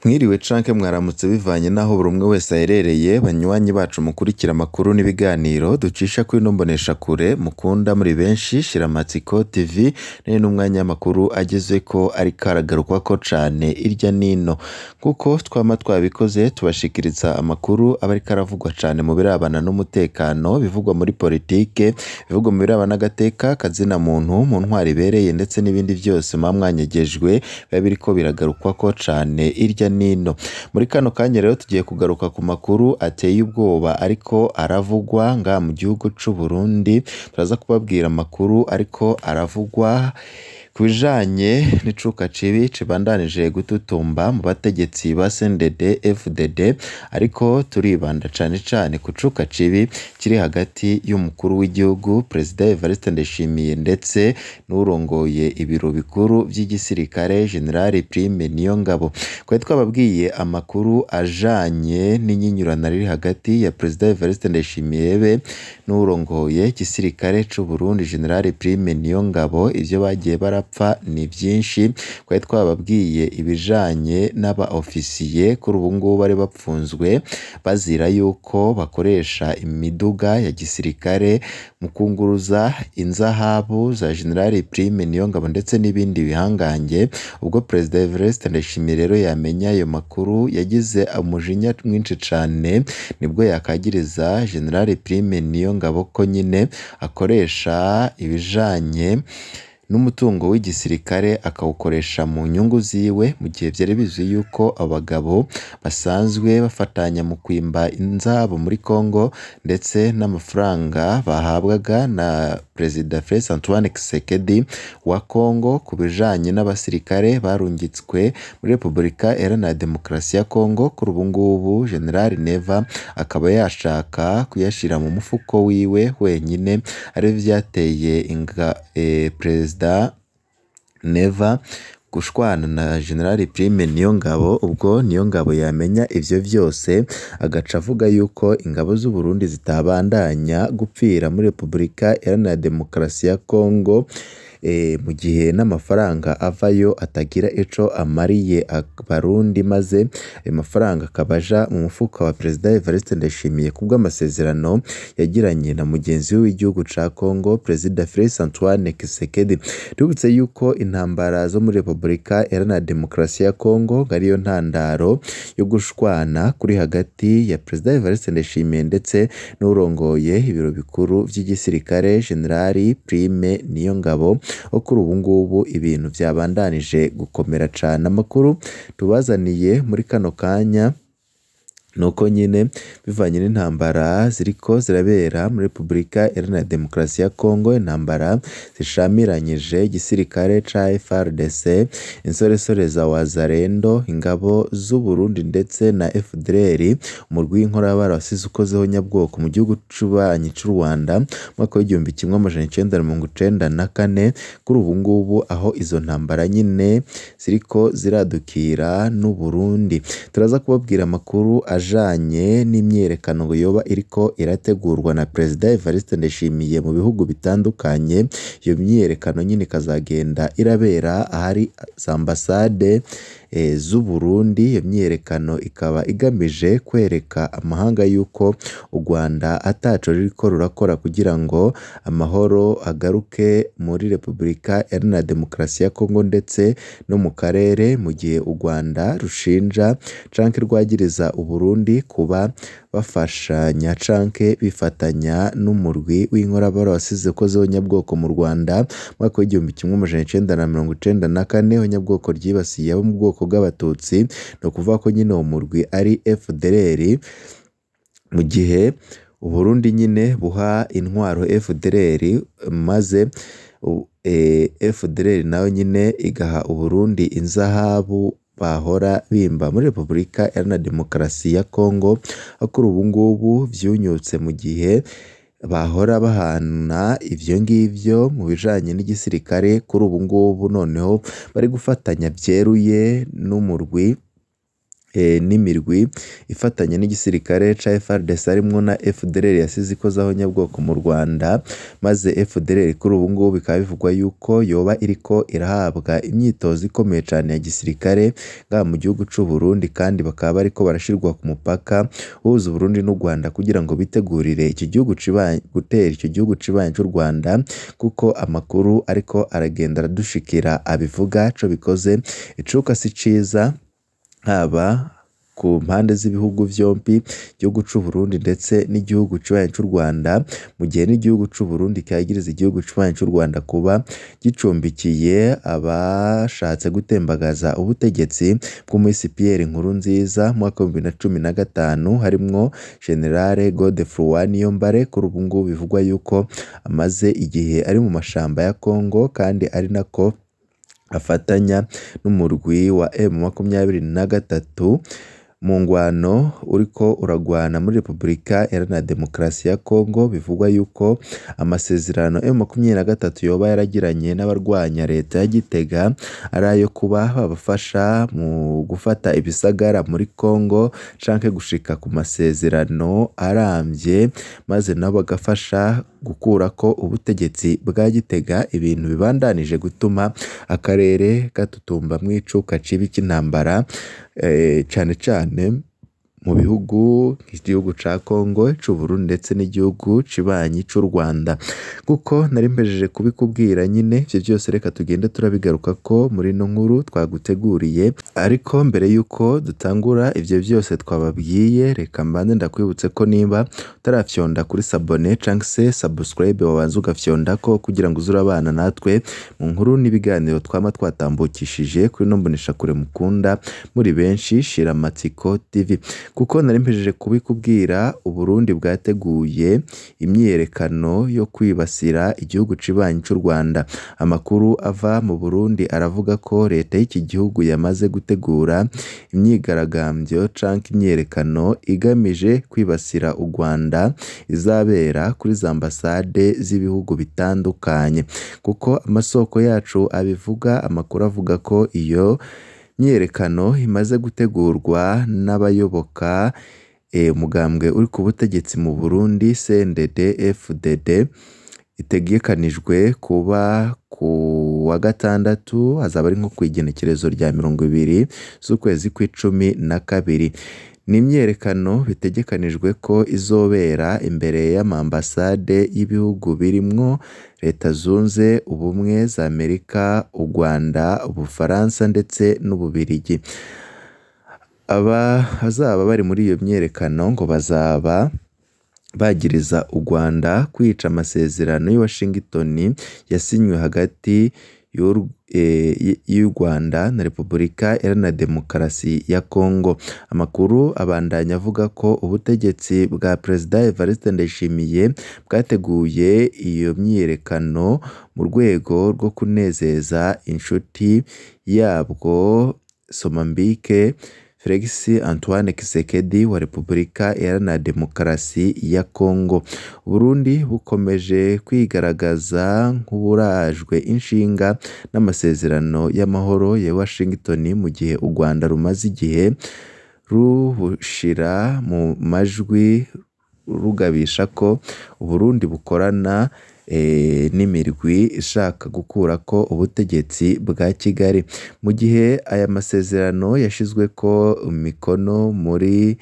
Mwiriwe canke mwaramutse bivanye n'aho buri umwe wese aherereye, banywanyi bacu mukurikira amakuru n'ibiganiro ducisha kuri ino mboneshakure mukunda muri benshi Shiramatsiko TV, none n'umwanya w'amakuru agezweko ariko aragarukwako cane irya nino. Nkuko twama twabikoze tubashikiriza amakuru aba ariko aravugwa cane mu birabana n'umutekano, ibivugwa muri politike, ibivugwa mu birabana n'agateka kazina muntu, mu ntwaro ibereye ndetse n'ibindi vyose muba mwanyegejwe biba biriko biragarukwako cane irya nino. Muri kano kanya rero tugiye kugaruka ku makuru ateye ubwoba ariko aravugwa ngaha mu gihugu c'Uburundi, turaza kubabwira amakuru ariko aravugwa ku bijanye n'icuka cibi cibandanije gututumba mu bategetsi ba CNDD FDD, ariko turibanda cane cane ku cuka cibi kiri hagati y'umukuru w'igihugu Perezida Evariste Ndayishimiye ndetse n'uwurongoye ibiro bikuru vy'igisirikare General Prime Niyongabo. Twari twababwiye amakuru ajanye n'inyinyurana riri hagati ya Perezida Evariste Ndayishimiye be n'uwurongoye igisirikare c'Uburundi General Prime Niyongabo, ivyo bagiye barapfa ni vyinshi. Twari twababwiye ibijanye n'aba ofisiye kuri ubu ngubu bari bapfunzwe bazira yuko bakoresha imiduga ya gisirikare mu kunguruza inzahabu za General Prime Niyongabo ndetse n'ibindi bihangange. Ubwo Perezida Evariste Ndayishimiye rero yamenya ayo makuru yagize umujinya mwinshi cane, nibwo yakagiriza General Prime Niyongabo ko nyine akoresha ibijanye n'umutungo w'igisirikare akawukoresha mu nyungu ziwe, mu gihe vyari bizwi yuko abagabo basanzwe bafatanya mu kwimba inzahabu muri Congo ndetse n'amafaranga bahabwaga na Perezida Felix Antoine Tshisekedi wa Congo ku bijanye n'abasirikare barungitswe muri Repubulika Iharanira Demokarasi ya Congo. Kuri ubu ngubu General Neva akaba yashaka kuyashira mu mufuko wiwe wenyine, arivyo vyateye Perezida Neva gushwana na General Prime Niyongabo. Ubwo Niyongabo yamenya ivyo vyose agaca avuga yuko ingabo z'Uburundi zitabandanya gupfira muri Repubulika Iharanira Demokarasi ya Congo, mu gihe n'amafaranga avayo atagira ico amariye abarundi, maze ayo mafaranga akaba aja mu mufuko wa Perezida Evariste Ndayishimiye kubw'amasezerano yagiranye na mugenzi we w'igihugu ca Congo Perezida Felix Antoine Tshisekedi. Tubibutse yuko intambara zo muri Repubulika Iharanira Demokarasi ya Congo ariyo ntandaro yo gushwana kuri hagati ya Perezida Evariste Ndayishimiye ndetse n'uwurongoye ibiro bikuru vy'igisirikare General Prime Niyongabo, aho kuri ubu ngubu ibintu vyabandanije gukomera cane. Amakuru tubazaniye muri kano kanya nuko nyine bivanye n'intambara ziriko zirabera muri Repubulika Iharanira Demokarasi ya Congo, intambara zishamiranyije igisirikare ca FARDC, insoresore za Wazalendo, ingabo z'Uburundi ndetse na FDLR, umurwi w'inkorabara wasize ukozeho nyabwoko mu gihugu c'ububanyi c'u Rwanda mu mwaka w'1994. Kuri ubu ngubu aho izo ntambara nyine ziriko ziradukira n'Uburundi, turaza kubabwira amakuru ajanye n'imyiyerekano ngo yoba iriko irategurwa na Perezida Evariste Ndayishimiye mu bihugu bitandukanye. Iyo myiyerekano nyine ikazagenda irabera ahari za ambasade z'Uburundi. Iyo myiyerekano ikaba igamije kwereka amahanga yuko u Rwanda ataco ruriko rurakora kugira ngo amahoro agaruke muri Repubulika Iharanira Demokarasi ya Congo ndetse no mu karere, mu gihe u Rwanda rushinja canke rwagiriza Uburundi kuba bafashanya canke bifatanya n'umurwi w'inkorabara wasize ukozeho nyabwoko mu Rwanda mu mwaka w'1994, ihonyabwoko ryibasiye abo mu bwoko bw'Abatutsi. Ni ukuvuga ko nyine uwo murwi ari FDLR, mu gihe Uburundi nyine buha intwaro FDLR, maze FDLR nayo nyine igaha Uburundi inzahabu bahora bimba muri Repubulika Iharanira Demokarasi ya Congo. Aho kuri ubu ngubu vyunyutse mu gihe bahora bahana ivyo ngivyo mu bijanye n'igisirikare, kuri ubu ngubu noneho bari gufatanya vyeruye n'umurwi N'imirwi ifatanya n'igisirikare ca FARDC harimwo na FDLR yasize ikoze nyabwoko mu Rwanda, maze FDLR kuri ubu ngubu bikaba bivugwa yuko yoba iriko irahabwa imyitozo ikomeye cane ya gisirikare ngaha mu gihugu c'u Burundi, kandi bakaba bariko barashirwa ku mupaka uhuza Uburundi n'u Rwanda kugira ngo bitegurire iki gihugu gutera icyo gihugu cibanyi c'u Rwanda, kuko amakuru ariko aragenda aradushikira abivuga. Co bikoze icuka si ciza haba ku mpande z'ibihugu vyompi, igihugu c'u Burundi ndetse n'igihugu cibanyi c'u Rwanda, mu gihe n'igihugu c'u Burundi cagiriza igihugu cibanyi c'u Rwanda kuba gicumbikiye abashatse gutembagaza ubutegetsi bw'umuhisi Pierre Nkurunziza mu mwaka w'ibihumbi bibiri na cumi na gatanu, harimwo General Godefroid Niyombare kuri ubu ngubu bivugwa yuko amaze igihe ari mu mashamba ya Congo, kandi ari nako afatanya n'umurwi wa M23 mu ngwano uriko uragwana muri Repubulika Iharanira Demokarasi ya Congo. Bivugwa yuko amasezerano M23 yoba yaragiranye n'abarwanya leta ya Gitega ari ayo kuba babafasha mu gufata ibisagara muri Congo canke gushika ku masezerano aramvye, maze nabo bagafasha gukurako ubutegetsi bwa Gitega, ibintu bibandanije gutuma akarere gatutumbamwo icuka cibi c'intambara, cane cane mu bihugu nk'igihugu ca Congo, c'u Burundi ndetse n'igihugu cibanyi c'u Rwanda. Kuko nari mpejeje kubikubwira nyine, ivyo vyose reka tugende turabigarukako muri ino nkuru twaguteguriye, ariko mbere yuko dutangura ivyo vyose twababwiye, reka mbanze ndakwibutse ko nimba utarafyonda kuri sabone canke se subscribe wabanza ugafyondako kugira ngo uze urabana natwe mu nkuru n'ibiganiro twama twatambukishije kuri ino mboneshakure mukunda muri benshi, Shiramatsiko TV. Kuko nari mpejeje kubikubwira, Uburundi bwateguye imyiyerekano yo kwibasira igihugu cibanyi c'u Rwanda. Amakuru ava mu Burundi aravuga ko leta y'iki gihugu yamaze gutegura imyigaragambyo canke imyiyerekano igamije kwibasira u Rwanda, izabera kuri za ambasade z'ibihugu bitandukanye. Kuko amasoko yacu abivuga, amakuru avuga ko iyo myiyerekano imaze gutegurwa n'abayoboka umugambwe uri ku butegetsi mu Burundi CNDD FDD, itegekanijwe kuba ku wa gatandatu, hazaba ari nko kw'igenekerezo rya 20 z'ukwezi kw'icumi na kabiri. Ni imyiyerekano bitegekanijwe ko izobera imbere y'amambasade y'ibihugu birimwo Leta Zunze Ubumwe za Amerika, u Rwanda, Ubufaransa ndetse n'Ububirigi. Abazaba bari muri iyo myiyerekano ngo bazaba bagiriza u Rwanda kwica amasezerano y'i Washington yasinywe hagati y'u Rwanda na Repubulika Iharanira Demokarasi ya Congo. Amakuru abandanya avuga ko ubutegetsi bwa Perezida Evariste Ndayishimiye bwateguye iyo myiyerekano mu rwego rwo kunezeza inshuti yabwo Somambike Felix Antoine Tshisekedi wa Repubulika Iharanira Demokarasi ya Congo. Uburundi bukomeje kwigaragaza nk'uburajwe inshinga n'amasezerano y'amahoro ya Washington, mu gihe u Rwanda rumaze igihe rubushira mu majwi rugabisha ko Uburundi bukorana n'imirwi ishaka gukurako ubutegetsi bwa Kigali. Mu gihe aya masezerano yashizweko imikono muri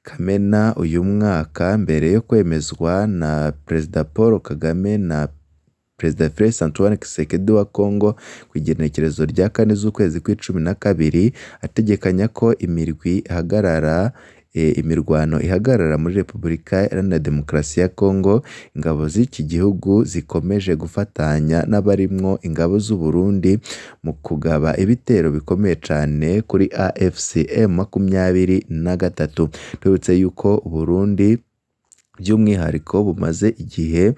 Kamena uyu mwaka mbere yo kwemezwa na Perezida Paul Kagame na Perezida Felix Antoine Tshisekedi wa Congo ku igenekerezo rya 4 z'ukwezi kw'icumi na kabiri, ategekanya ko imirwi ihagarara imirwano ihagarara muri Repubulika Iharanira Demokarasi ya Congo. Ingabo z'iki gihugu zikomeje gufatanya n'abarimwo ingabo z'u Burundi mu kugaba ibitero bikomeye cane kuri AFC M23. Tubibutse yuko Uburundi by'umwihariko bumaze igihe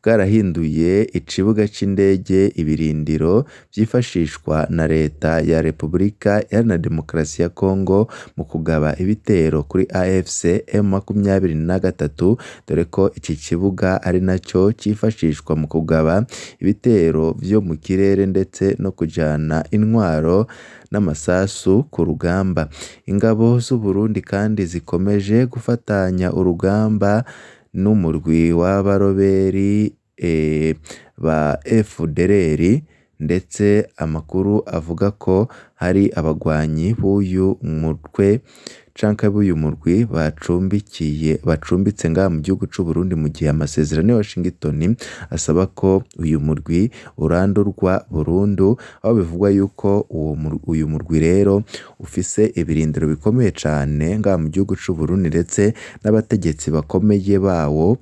bwarahinduye ikibuga c'indege ibirindiro vyifashishwa na leta ya Repubulika Iharanira Demokarasi ya Kongo mu kugaba ibitero kuri AFC M23, dore ko iki kibuga ari naco cifashishwa mu kugaba ibitero vyo mu kirere ndetse no kujana intwaro n'amasasu ku rugamba. Ingabo z'Uburundi kandi zikomeje gufatanya urugamba n'umurwi w'abaroberi ba FDLR, ndetse amakuru avuga ko hari abagwanyi b'uyu mutwe canke b'uyu murwi bacumbitse ngaha mu gihugu c'Uburundi, mu gihe amasezerano ya Washington asaba ko uyu murwi urandurwa burundu, aho bivugwa yuko uyu murwi rero ufise ibirindiro bikomeye cane ngaha mu gihugu c'Uburundi, ndetse n'abategetsi bakomeye bawo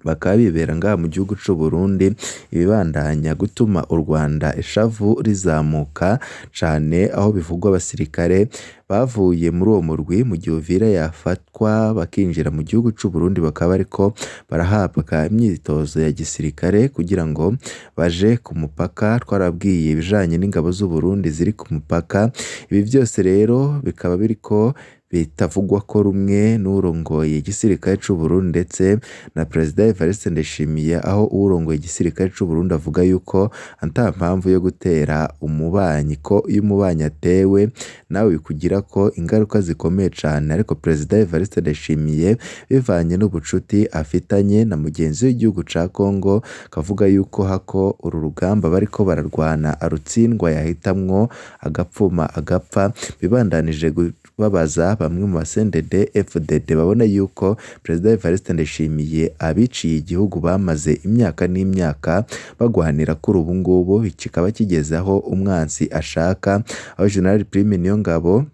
bakaba bibera ngaha mu gihugu c'Uburundi, ibibandanya gutuma u Rwanda ishavu rizamuka cane, aho bivugwa abasirikare bavuye muri uwo murwi mu gihe Uvira yafatwa bakinjira mu gihugu c'Uburundi, bakaba bariko barahabwa imyitozo ya gisirikare kugira ngo baje ku mupaka. Twarabwiye ibijanye n'ingabo z'Uburundi ziri ku mupaka, ibi vyose rero bikaba biriko bitavugwa ko rumwe n'urongoye igisirikare c'Uburundi ndetse na Perezida Evariste Ndayishimiye, aho urongoye igisirikare c'Uburundi avuga yuko ata mpamvu yo gutera umubanyi, ko iyo umubanyi atewe nawe bikugirako ingaruka zikomeye cane. Ariko Perezida Evariste Ndayishimiye bivanye n'ubucuti afitanye na mugenzi w'igihugu ca Kongo, akavuga yuko hako uru rugamba bariko bararwana arutsindwa yahitamwo agapfuma agapfa, bibandanije kubabaza bamwe mu basendede FDD babona yuko Perezida Evariste Ndayishimiye abiciye igihugu bamaze imyaka n'imyaka bagwanira, kuri ubu ngubu kikaba kigeze aho umwansi ashaka, aho General Prime Niyongabo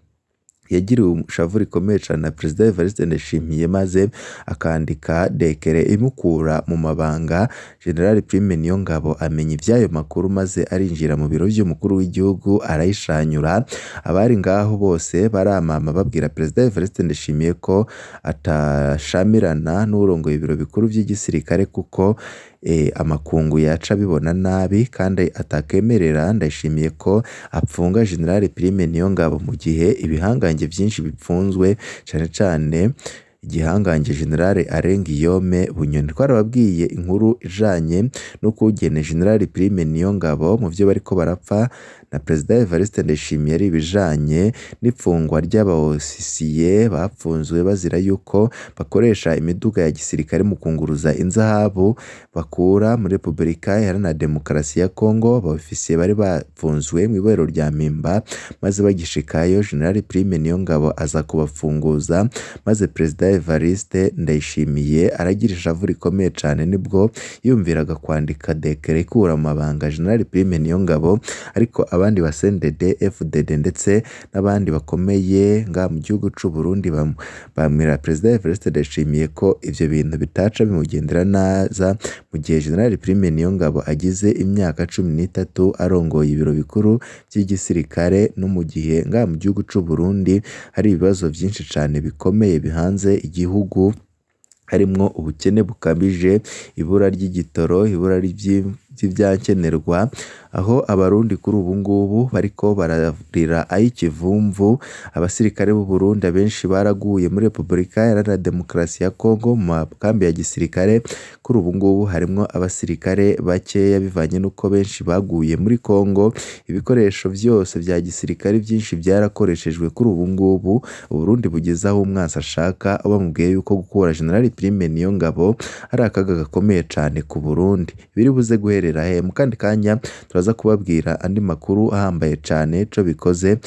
yagiriwe ishavu rikomeye cane na Perezida Evariste Ndayishimiye, maze akandika dekere imukura mu mabanga. General Prime Niyongabo amenya ivy'ayo makuru maze arinjira mu biro vy'umukuru w'igihugu arayishanyura. Abari ngaho bose baramama babwira Perezida Evariste Ndayishimiye ko atashamirana n'urongoye ibiro bikuru vy'igisirikare, kuko amakungu yaca abibona nabi, kandi atakemerera Ndayishimiye ko apfunga General Prime Niyongabo mu gihe ibihangange vyinshi bipfunzwe, cane cane igihangange General Alain Guillaume Bunyoni. Twarababwiye inkuru ijanye n'ukugene General Prime Niyongabo mu vyo bariko barapfa na Perezida Evariste Ndayishimiye ari ibijanye n'ipfungwa ry'abaofisiye bapfunzwe bazira yuko bakoresha imiduga ya gisirikare mu kunguruza inzahabu bakura muri Repubulika Iharanira Demokarasi ya Kongo. Abaofisiye bari bapfunzwe mw'ibohero rya Mpimba, maze bagishikayo General Prime Niyongabo aza kubafunguza, maze Perezida Evariste Ndayishimiye aragira ishavu rikomeye cane, nibwo yumviraga kwandika dekere ikura mu mabanga General Prime Niyongabo, ariko abandi ba CNDD FDD ndetse n'abandi bakomeye ngaha mu gihugu c'Uburundi bamwira Perezida Evariste Ndayishimiye ko ivyo bintu bitaca bimugendera neza mu gihe General Prime Niyongabo agize imyaka 13 arongoye ibiro bikuru vy'igisirikare, no mu gihe ngaha mu gihugu c'Uburundi hari ibibazo vyinshi cane bikomeye bihanze igihugu, harimwo ubukene bukabije, ibura ry'igitoro, ibura ry'ivyankenerwa, aho abarundi kuri ubu ngubu bariko bararira ay'ikivumvu. Abasirikare b'u Burundi abenshi baraguye muri Repubulika Iharanira Demokarasi ya Kongo mu makambi ya gisirikare, kuri ubu ngubu harimwo abasirikare bakeya bivanye n'uko benshi baguye muri Kongo. Ibikoresho vyose vya gisirikare vyinshi vyarakoreshejwe. Kuri ubu ngubu Uburundi bugeze aho umwansi ashaka, bamubwiye yuko gukura General Prime Niyongabo ari akaga gakomeye cane ku Burundi. Biri buze guherera he? Mu kandi kanya turaza kubabwira andi makuru ahambaye cane. Ico bikoze,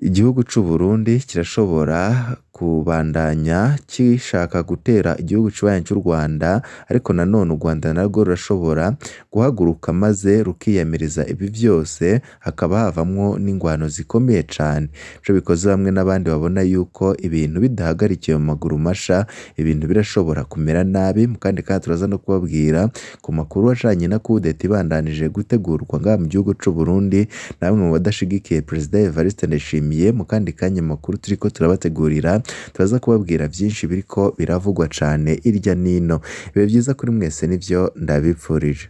igihugu c'Uburundi kirashobora kubandanya gishaka gutera igihugu kibanyi c'u Rwanda, ariko nanone u Rwanda narwo rurashobora guhaguruka maze rukiyamiriza ibi vyose, hakaba havamwo n'ingwano zikomeye cane. Ico bikoze, bamwe n'abandi babona yuko ibintu bidahagarikiwe mu maguru masha, ibintu birashobora kumera nabi. Mu kandi kanya turaza no kubabwira ku makuru ajanye na kudeta ibandanije gutegurwa ngaha mu gihugu c'Uburundi na bamwe mu badashigikiye Perezida Evariste Ndayishimiye. Ndabashimiye, mu kandi kanya makuru turiko turabategurira turaza kubabwira vyinshi biriko biravugwa cane irya nino. Ibihe vyiza kuri mwese nivyo ndabipfurije.